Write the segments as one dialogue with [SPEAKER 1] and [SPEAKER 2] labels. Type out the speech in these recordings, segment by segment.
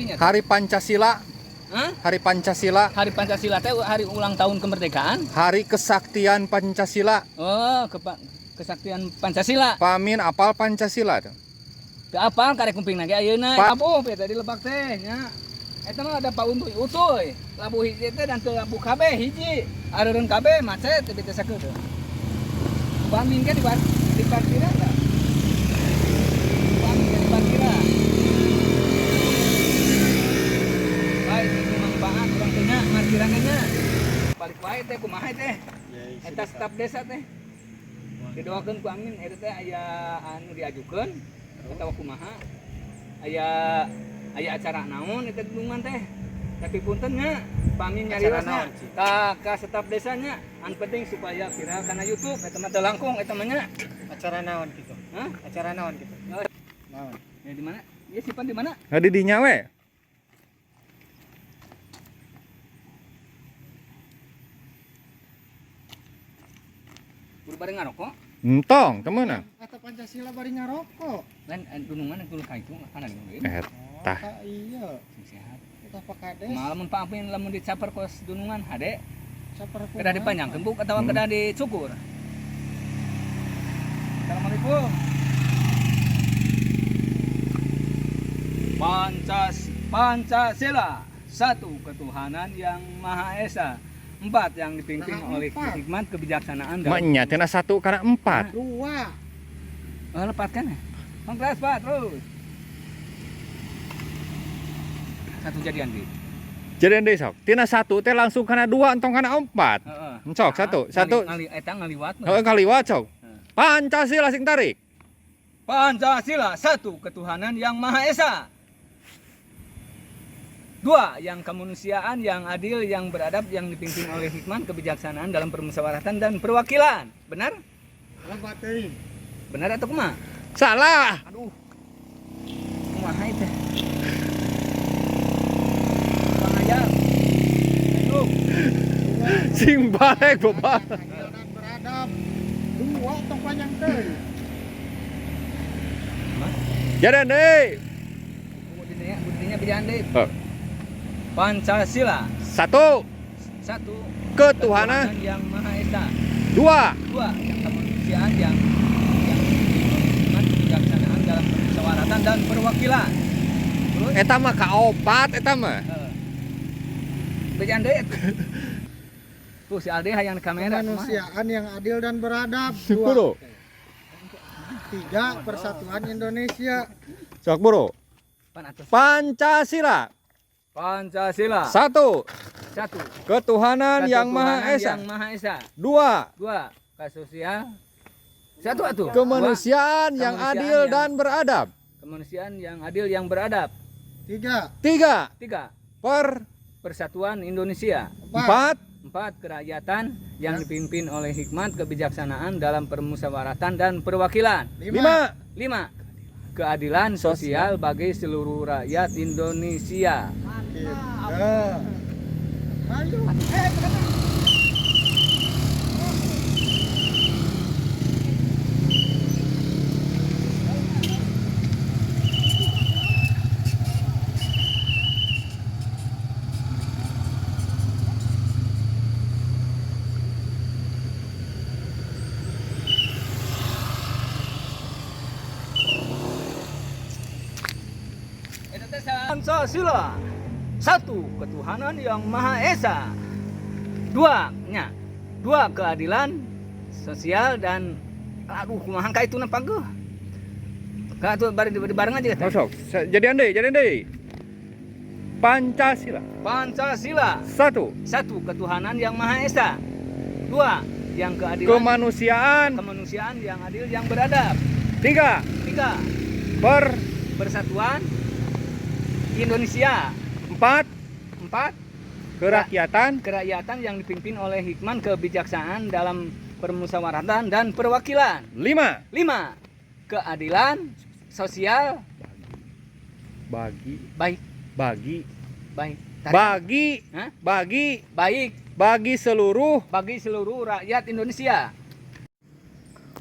[SPEAKER 1] dinya.
[SPEAKER 2] Hari Pancasila.
[SPEAKER 1] Hah?
[SPEAKER 2] Hari Pancasila.
[SPEAKER 1] Hari Pancasila teh hari ulang tahun kemerdekaan.
[SPEAKER 2] Hari Kesaktian Pancasila.
[SPEAKER 1] Oh, kesaktian Pancasila.
[SPEAKER 2] Pak Amin apal Pancasila tuh.
[SPEAKER 1] Teu apal karek kumping ge ayeuna.
[SPEAKER 2] Pak-
[SPEAKER 1] Labuh teh tadi lebak teh nya. Eta mah ada Pak Utuy. Labuh hiji teh dan teu labuh kabeh hiji. Areureun kabeh macet teu teh sakeut. Pak Amin ge di parkiran da. Pak Amin ge di parkiran. Baik, itu manfaat urang teh nya parkiran nya. Balik wae teh kumaha teh? Eta staf desa teh. Didoakeun ku Amin eta teh aya anu diajukeun atawa kumaha. Aya aya acara naon eta dunungan teh. Tapi punten nya Pak Amin nyariosna ka staf desanya anu penting supaya viral kana YouTube eta mah teu langkung eta mah nya.
[SPEAKER 3] Acara naon gitu?
[SPEAKER 1] Hah?
[SPEAKER 3] Acara naon gitu? Naon?
[SPEAKER 1] Ya di mana? Ieu simpan di mana?
[SPEAKER 2] Nah, di dinya we.
[SPEAKER 1] Buru bareng ngarokok.
[SPEAKER 2] Entong, temeuna.
[SPEAKER 3] Eta Pancasila bari ngarokok.
[SPEAKER 1] Lain dunungan kudu ka itu kana deui.
[SPEAKER 2] Eta.
[SPEAKER 3] Oh, iya.
[SPEAKER 1] Sing sehat.
[SPEAKER 3] Eta Pak Kades.
[SPEAKER 1] Malah mun Pak Amin lamun dicaper kos dunungan hade
[SPEAKER 3] Caper
[SPEAKER 1] kedah dipanjangkeun buk atawa kedah dicukur. Assalamualaikum. Pancasila, satu ketuhanan yang Maha Esa, empat yang dipimpin
[SPEAKER 3] Nah,
[SPEAKER 1] oleh
[SPEAKER 3] empat.
[SPEAKER 1] hikmat kebijaksanaan dan
[SPEAKER 2] Maknya tina satu karena empat.
[SPEAKER 3] Dua.
[SPEAKER 1] Oh, lepatkan ya? Kongres Pak terus. Satu jadian di.
[SPEAKER 2] Jadi deui sok. Tina satu teh langsung kana dua entong kana empat.
[SPEAKER 1] Heeh.
[SPEAKER 2] Sok satu, satu.
[SPEAKER 1] Ngali, eta ngaliwat mah.
[SPEAKER 2] Heeh kaliwat sok.
[SPEAKER 1] Heeh.
[SPEAKER 2] Pancasila sing tarik.
[SPEAKER 1] Pancasila satu ketuhanan yang Maha Esa. Dua, yang kemanusiaan, yang adil, yang beradab, yang dipimpin oleh hikmat, kebijaksanaan dalam permusyawaratan dan perwakilan. Benar?
[SPEAKER 3] Lebat teuing.
[SPEAKER 1] Benar atau kumaha?
[SPEAKER 2] Salah.
[SPEAKER 1] Aduh. Kumaha itu? Bang Ayam. Aduh.
[SPEAKER 2] Sing balik bapak.
[SPEAKER 3] Adil dan beradab. Dua tong panjang teuing.
[SPEAKER 2] Jadi deui.
[SPEAKER 1] Kudinya, kudinya bejaan deui.
[SPEAKER 2] Oh.
[SPEAKER 1] Pancasila
[SPEAKER 2] Satu,
[SPEAKER 1] satu
[SPEAKER 2] ketuhanan.
[SPEAKER 1] yang Maha Esa.
[SPEAKER 2] Dua,
[SPEAKER 1] Dua, yang kemanusiaan yang hikmat, kebijaksanaan dalam permusyawaratan dan perwakilan. Terus
[SPEAKER 2] eta mah kaopat eta mah.
[SPEAKER 1] heeh. Bejaan deui atuh. Tuh si Alde hayang di kamera kumaha?
[SPEAKER 3] Kemanusiaan yang adil dan beradab. Dua.
[SPEAKER 2] Buru.
[SPEAKER 3] Tiga, persatuan Indonesia.
[SPEAKER 2] Sok buru.
[SPEAKER 1] Pan atuh.
[SPEAKER 2] Pancasila.
[SPEAKER 1] Pancasila.
[SPEAKER 2] Satu,
[SPEAKER 1] Satu,
[SPEAKER 2] ketuhanan yang Maha
[SPEAKER 1] ketuhanan
[SPEAKER 2] Esa.
[SPEAKER 1] Yang Maha Esa.
[SPEAKER 2] Dua,
[SPEAKER 1] Dua, kasosial. Satu atuh.
[SPEAKER 2] kemanusiaan yang
[SPEAKER 1] Kemanusiaan
[SPEAKER 2] adil dan beradab.
[SPEAKER 1] Dua, kemanusiaan yang adil yang beradab.
[SPEAKER 3] Tiga,
[SPEAKER 2] Tiga,
[SPEAKER 1] Tiga,
[SPEAKER 2] per
[SPEAKER 1] persatuan Indonesia.
[SPEAKER 3] empat,
[SPEAKER 2] empat,
[SPEAKER 1] Empat, kerakyatan yang dipimpin oleh hikmat, kebijaksanaan dalam permusyawaratan dan perwakilan.
[SPEAKER 2] lima,
[SPEAKER 1] Lima, keadilan sosial bagi seluruh rakyat Indonesia.
[SPEAKER 3] Gitu. Ayo.
[SPEAKER 1] Pancasila. Satu, ketuhanan yang Maha Esa. Dua, nya. Dua, keadilan sosial dan aduh kumaha ka itu pageuh. Ka atuh bari bareng aja
[SPEAKER 2] Oh, sok. Jadian deui, jadian deui. Pancasila.
[SPEAKER 1] Pancasila.
[SPEAKER 2] Satu,
[SPEAKER 1] Satu, ketuhanan yang Maha Esa. Dua, yang keadilan
[SPEAKER 2] kemanusiaan.
[SPEAKER 1] kemanusiaan yang adil yang beradab.
[SPEAKER 2] Tiga,
[SPEAKER 1] Tiga,
[SPEAKER 2] per
[SPEAKER 1] persatuan Indonesia.
[SPEAKER 2] empat,
[SPEAKER 1] Empat,
[SPEAKER 2] kerakyatan.
[SPEAKER 1] kerakyatan yang dipimpin oleh hikmat kebijaksanaan dalam permusyawaratan dan perwakilan.
[SPEAKER 2] Lima,
[SPEAKER 1] Lima, keadilan sosial
[SPEAKER 2] bagi
[SPEAKER 1] baik
[SPEAKER 2] bagi
[SPEAKER 1] baik. Tarik.
[SPEAKER 2] bagi
[SPEAKER 1] Hah?
[SPEAKER 2] bagi
[SPEAKER 1] Baik
[SPEAKER 2] bagi seluruh
[SPEAKER 1] bagi seluruh rakyat Indonesia.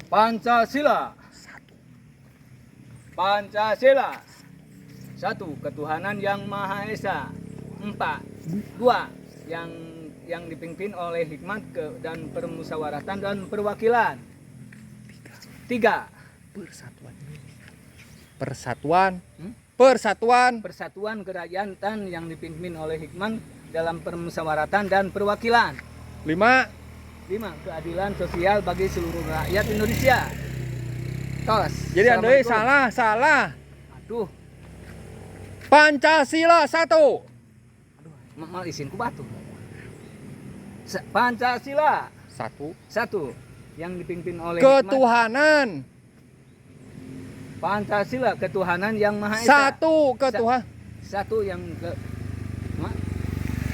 [SPEAKER 1] Pancasila. Pancasila. Satu, ketuhanan yang Maha Esa. Empat, dua, yang dipimpin oleh hikmat dan permusyawaratan dan perwakilan. Tiga,
[SPEAKER 2] Persatuan. Persatuan.
[SPEAKER 1] Hmm?
[SPEAKER 2] Persatuan.
[SPEAKER 1] Persatuan kerakyatan yang dipimpin oleh hikmat dalam permusyawaratan dan perwakilan.
[SPEAKER 2] Lima.
[SPEAKER 1] Lima, keadilan sosial bagi seluruh rakyat Indonesia. Tos.
[SPEAKER 2] Jadi ada
[SPEAKER 1] Assalamualaikum.
[SPEAKER 2] Salah, salah.
[SPEAKER 1] Aduh,
[SPEAKER 2] Pancasila satu.
[SPEAKER 1] Aduh, mal isin ku batu. Pancasila
[SPEAKER 2] Satu.
[SPEAKER 1] satu yang dipimpin oleh hikmat.
[SPEAKER 2] Ketuhanan.
[SPEAKER 1] Pancasila ketuhanan yang Maha Esa.
[SPEAKER 2] Satu ketuhan.
[SPEAKER 1] Satu yang ke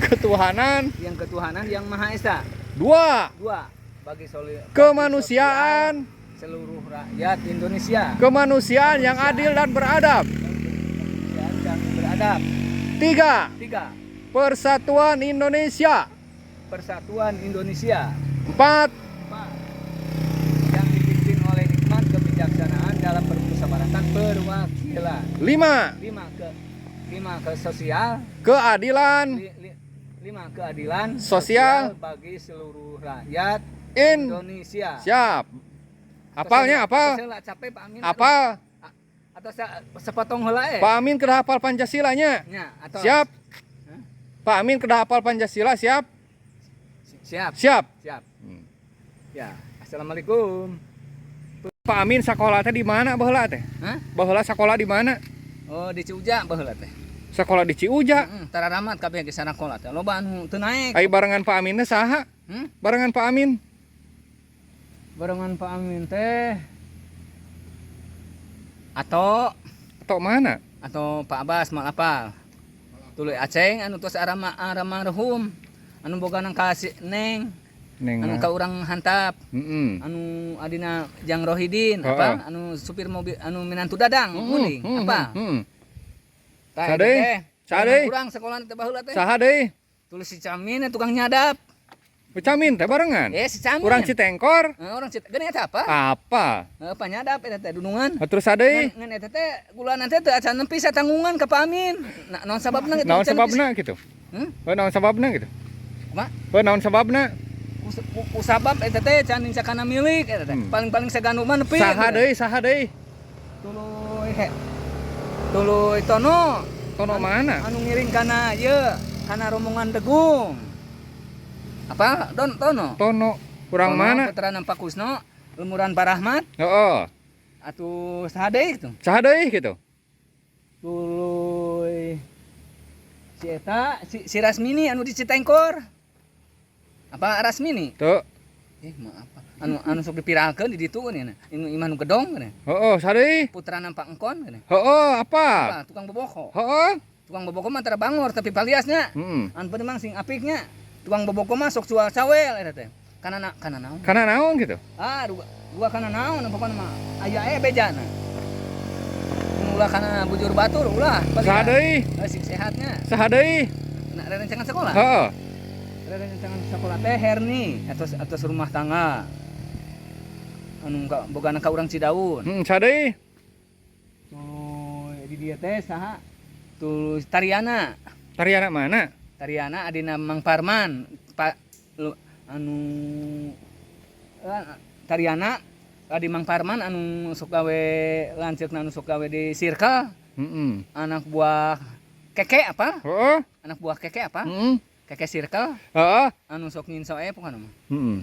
[SPEAKER 2] Ketuhanan.
[SPEAKER 1] Yang ketuhanan yang Maha Esa.
[SPEAKER 2] Dua.
[SPEAKER 1] Dua, bagi
[SPEAKER 2] Kemanusiaan.
[SPEAKER 1] sosial seluruh rakyat Indonesia.
[SPEAKER 2] Kemanusiaan yang adil dan beradab.
[SPEAKER 1] Kemanusiaan yang beradab.
[SPEAKER 2] Tiga.
[SPEAKER 1] Tiga,
[SPEAKER 2] Persatuan Indonesia.
[SPEAKER 1] Persatuan Indonesia.
[SPEAKER 2] Empat.
[SPEAKER 1] Empat, yang dipimpin oleh hikmat kebijaksanaan dalam permusyawaratan perwakilan.
[SPEAKER 2] Lima.
[SPEAKER 1] Lima ke sosial
[SPEAKER 2] Keadilan
[SPEAKER 1] lima keadilan
[SPEAKER 2] sosial
[SPEAKER 1] bagi seluruh rakyat
[SPEAKER 2] in
[SPEAKER 1] Indonesia.
[SPEAKER 2] Siap. Apalnya apal?
[SPEAKER 1] Atau saya capek, Pak Amin.
[SPEAKER 2] Apal?
[SPEAKER 1] Atau sepotong heula eh.
[SPEAKER 2] Pak Amin kedah hafal Pancasilanya.
[SPEAKER 1] Nya, atau
[SPEAKER 2] Siap.
[SPEAKER 1] Hah?
[SPEAKER 2] Pak Amin kedah hafal Pancasila, siap?
[SPEAKER 1] Siap.
[SPEAKER 2] Siap.
[SPEAKER 1] Siap. Ya, assalamualaikum.
[SPEAKER 2] Pak Amin sekolah teh di mana baheula teh?
[SPEAKER 1] Hah?
[SPEAKER 2] Baheula sekolah di mana?
[SPEAKER 1] Oh, di Ciuja baheula teh.
[SPEAKER 2] Sekolah di Ciuja.
[SPEAKER 1] Heeh, tara ramat kabeh ge sanakola teh. Loba anu teu naek.
[SPEAKER 2] Ai barengan Pak Amin teh saha?
[SPEAKER 1] Hmm?
[SPEAKER 2] Barengan Pak Amin.
[SPEAKER 1] Barengan Pak Amin teh atau
[SPEAKER 2] Atau mana?
[SPEAKER 1] Atau Pak Abbas mal apal. Tuluy Aceng anu tos arama almarhum anu boga nang ka si Neng
[SPEAKER 2] Neng.
[SPEAKER 1] anu ka urang hantap, anu adina Jang Rohidin, apa anu supir mobil anu minantu Dadang Muding, apa Tah,
[SPEAKER 2] Saha
[SPEAKER 1] eta
[SPEAKER 2] deui?
[SPEAKER 1] teh.
[SPEAKER 2] Saha deui?
[SPEAKER 1] Urang sekolah teh baheula teh.
[SPEAKER 2] Saha deui?
[SPEAKER 1] Tuluy si Camin tukang nyadap.
[SPEAKER 2] Camin teh barengan.
[SPEAKER 1] Eh, si Camin.
[SPEAKER 2] Urang Citengkor.
[SPEAKER 1] Eh, urang Cit geuning eta apa?
[SPEAKER 2] Apa?
[SPEAKER 1] Heeh, panyadap eta teh dunungan.
[SPEAKER 2] Terus ada
[SPEAKER 1] Ngan ngan eta teh gulana teh teu acan nepi satanggungan ka Pak Amin. Nah, naon sababna gitu?
[SPEAKER 2] Naon
[SPEAKER 1] acan nepi?
[SPEAKER 2] sababna gitu?
[SPEAKER 1] Hmm?
[SPEAKER 2] Oh, naon sababna gitu?
[SPEAKER 1] Kumaha?
[SPEAKER 2] Oh, naon sababna?
[SPEAKER 1] Ku sabab eta teh can sakana milik eta teh. Paling-paling saganu mah nepi.
[SPEAKER 2] Saha deui, saha deui?
[SPEAKER 1] Tuluy he. Tuluy Tono.
[SPEAKER 2] Tono mana?
[SPEAKER 1] Anu ngiring kana ieu, kana rombongan degung. Apa? Don Tono.
[SPEAKER 2] Tono. Kurang
[SPEAKER 1] Tono,
[SPEAKER 2] mana?
[SPEAKER 1] Putra Pak Kusno, lumuran Pak Rahmat,
[SPEAKER 2] Heeh.
[SPEAKER 1] atuh saha deui gitu.
[SPEAKER 2] Saha deui gitu?
[SPEAKER 1] Tuluy si eta si, si Rasmini anu di Citengkor. Apa Rasmini?
[SPEAKER 2] Tuh.
[SPEAKER 1] Eh, maaf. Anu anu sok dipiralkeun di ditu kan ya. Anu imah nu gedong kan.
[SPEAKER 2] Heeh, saha deui?
[SPEAKER 1] Putra Pak Engkon kan.
[SPEAKER 2] Heeh, apa?
[SPEAKER 1] Apa? Tukang boboko.
[SPEAKER 2] Heeh.
[SPEAKER 1] Tukang boboko mah tara bangor tapi paliasnya. Anu penting mah sing apiknya. Tukang boboko mah sok jual cawel eta teh. Kana na, kana naon?
[SPEAKER 2] Kana naon gitu?
[SPEAKER 1] Ah, dua, dua kana naon pokona mah aya bejana. Mun ulah kana bujur batur ulah.
[SPEAKER 2] Saha deui?
[SPEAKER 1] Eh, sing sehatnya.
[SPEAKER 2] Saha deui?
[SPEAKER 1] Nah, rerencangan sekolah.
[SPEAKER 2] Heeh.
[SPEAKER 1] Rerencangan sekolah teh Herni atos atos rumah tangga. Anu ka bogana ka urang Cidaun.
[SPEAKER 2] Saha deui?
[SPEAKER 1] Tuluy di dieu teh saha? Tuluy Tariana.
[SPEAKER 2] Tariana mana?
[SPEAKER 1] Tariana adina Mang Parman. Pa, lu, anu eh, Tariana adi Mang Parman anu sok gawe lanceukna anu sok gawe di circle, anak buah Keke apa?
[SPEAKER 2] Heeh.
[SPEAKER 1] Anak buah Keke apa?
[SPEAKER 2] Heeh.
[SPEAKER 1] Keke circle
[SPEAKER 2] Heeh.
[SPEAKER 1] anu sok nyinso pokona mah.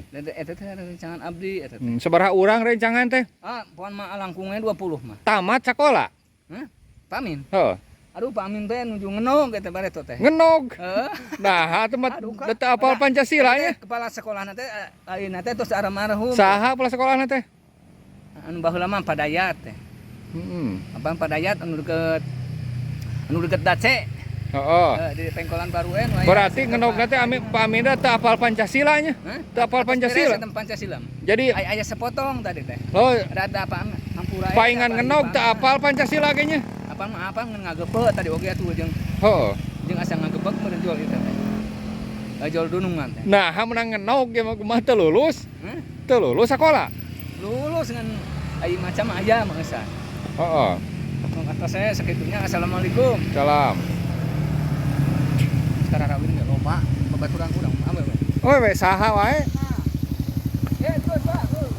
[SPEAKER 1] Eta eta teh rencangan abdi eta teh.
[SPEAKER 2] Sabaraha urang rencangan teh?
[SPEAKER 1] Ah, pokona mah langkungnya 20 mah.
[SPEAKER 2] Tamat sekolah.
[SPEAKER 1] Hah? Pak Amin.
[SPEAKER 2] Heeh.
[SPEAKER 1] Aduh, Pak Amin teh nuju ngenog eta bareto teh.
[SPEAKER 2] Ngenog.
[SPEAKER 1] Heeh.
[SPEAKER 2] Nah, atuh mah
[SPEAKER 1] Aduh, Kak.
[SPEAKER 2] teu apal
[SPEAKER 1] Ada-
[SPEAKER 2] Pancasila
[SPEAKER 1] eta
[SPEAKER 2] nya.
[SPEAKER 1] teh kepala sekolah teh ayeuna teh tos almarhum.
[SPEAKER 2] Saha kepala sekolah teh?
[SPEAKER 1] Anu baheula mah Padayat teh. Apa Padayat anu deket Dace.
[SPEAKER 2] Heeh.
[SPEAKER 1] Eh, di Pengkolan Baru nu aya
[SPEAKER 2] Berarti
[SPEAKER 1] circle
[SPEAKER 2] ngenog teh Amin Pak Amin teh teu apal Pancasila nya.
[SPEAKER 1] Hah?
[SPEAKER 2] Teu apal Pancasila.
[SPEAKER 1] Beres eta Pancasila.
[SPEAKER 2] Jadi
[SPEAKER 1] Aya aya sepotong tadi teh.
[SPEAKER 2] oh
[SPEAKER 1] Rada apa hampura
[SPEAKER 2] paingan ngenog teu apal Pancasila kayaknya.
[SPEAKER 1] Apa mah apa ngan ngagepe tadi oge atuh jeung
[SPEAKER 2] Heeh.
[SPEAKER 1] jeung asa ngagebeg meureun jual itu teh. Eh, jual dunungan teh.
[SPEAKER 2] Nah, menang ngenog ge mah kumaha teu lulus?
[SPEAKER 1] Hah?
[SPEAKER 2] Teu lulus sekolah.
[SPEAKER 1] Lulus dengan ai macam aya mah geus.
[SPEAKER 2] Heeh.
[SPEAKER 1] Atuh Atas saya sakitunya. Assalamualaikum.
[SPEAKER 2] Salam.
[SPEAKER 1] Sekarang rawin nggak loba, babaturan kurang. Ambil, we.
[SPEAKER 2] Oh, we saha wae.
[SPEAKER 1] Eh, terus, Pak. Terus.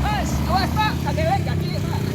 [SPEAKER 1] Awas, awas, Pak. Kageleng kaki, Pak.